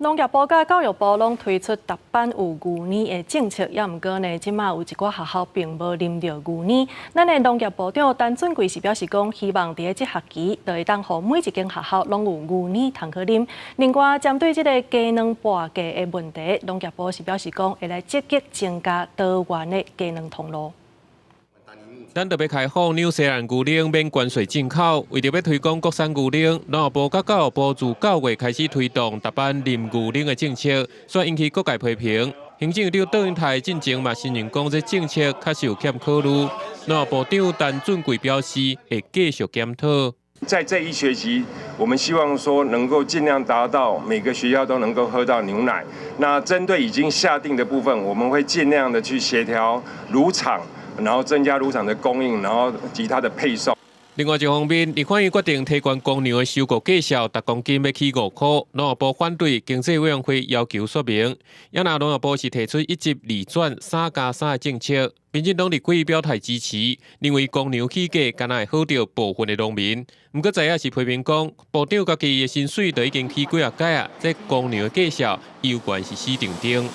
農業部佮教育部攏推出逐班有牛奶的政策，也毋過呢，這馬有一寡學校並無啉著牛奶。咱的農業部長陳俊貴是表示講，希望佇咧這學期就會當予每一間學校攏有牛奶通去啉。另外，針對這個雞卵跋價的問題，農業部是表示講，會來積極增加多元的雞卵通路。咱特別開放紐西蘭牛奶免關稅進口，為著欲推廣國產牛奶，農業部佮教育部自9月開始推動逐班啉牛奶的政策，煞引起各界批評。行政院長卓榮泰進前嘛承認講，這政策確實有欠考慮。農業部長陳俊貴表示，會繼續檢討。在這一學期，我們希望說能夠盡量達到每個學校都能夠喝到牛奶。那針對已經下訂的部分，我們會盡量的去協調乳廠，然後增加乳廠的供應，然後其他的配送。另外一方面，立法院決定提懸公糧的收購價數，逐公斤欲起5塊，農業部反對，經濟委員會要求說明。也若農業部是提出一執二轉三加三的政策，民進黨立委表態支持，認為公糧起價敢若會好著部分的農民。毋過在野是批評講，部長家己的薪水都已經起幾仔擺啊，這公糧的價數猶原是死定定。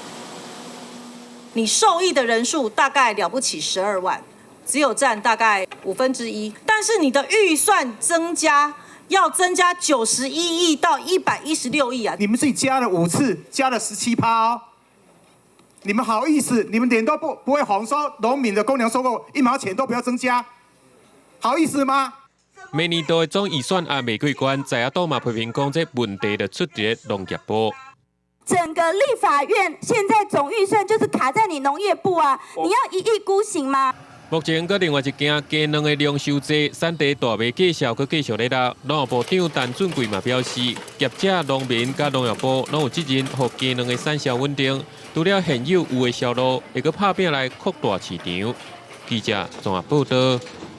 你受益的人數大概了不起12萬，只有佔大概1/5，但是你的預算增加要增加91億到116億啊！你們自己加了五次，加了17趴哦！你們好意思？你們臉都不會紅，說農民的公糧收購一毛錢都不要增加，好意思嗎？每年度的總預算案未過關，在野黨嘛批評講，這問題就出佇農業部。整個立法院現在總預算就是卡在你農業部啊！你要一意孤行嗎？目前，閣另外一件雞卵的量收濟，產地大麥價數閣繼續咧落。農業部長陳俊貴嘛表示，業者、農民佮農業部攏有責任，予雞卵的產銷穩定。除了現有有的銷路，會閣拍拚來擴大市場。記者綜合報導。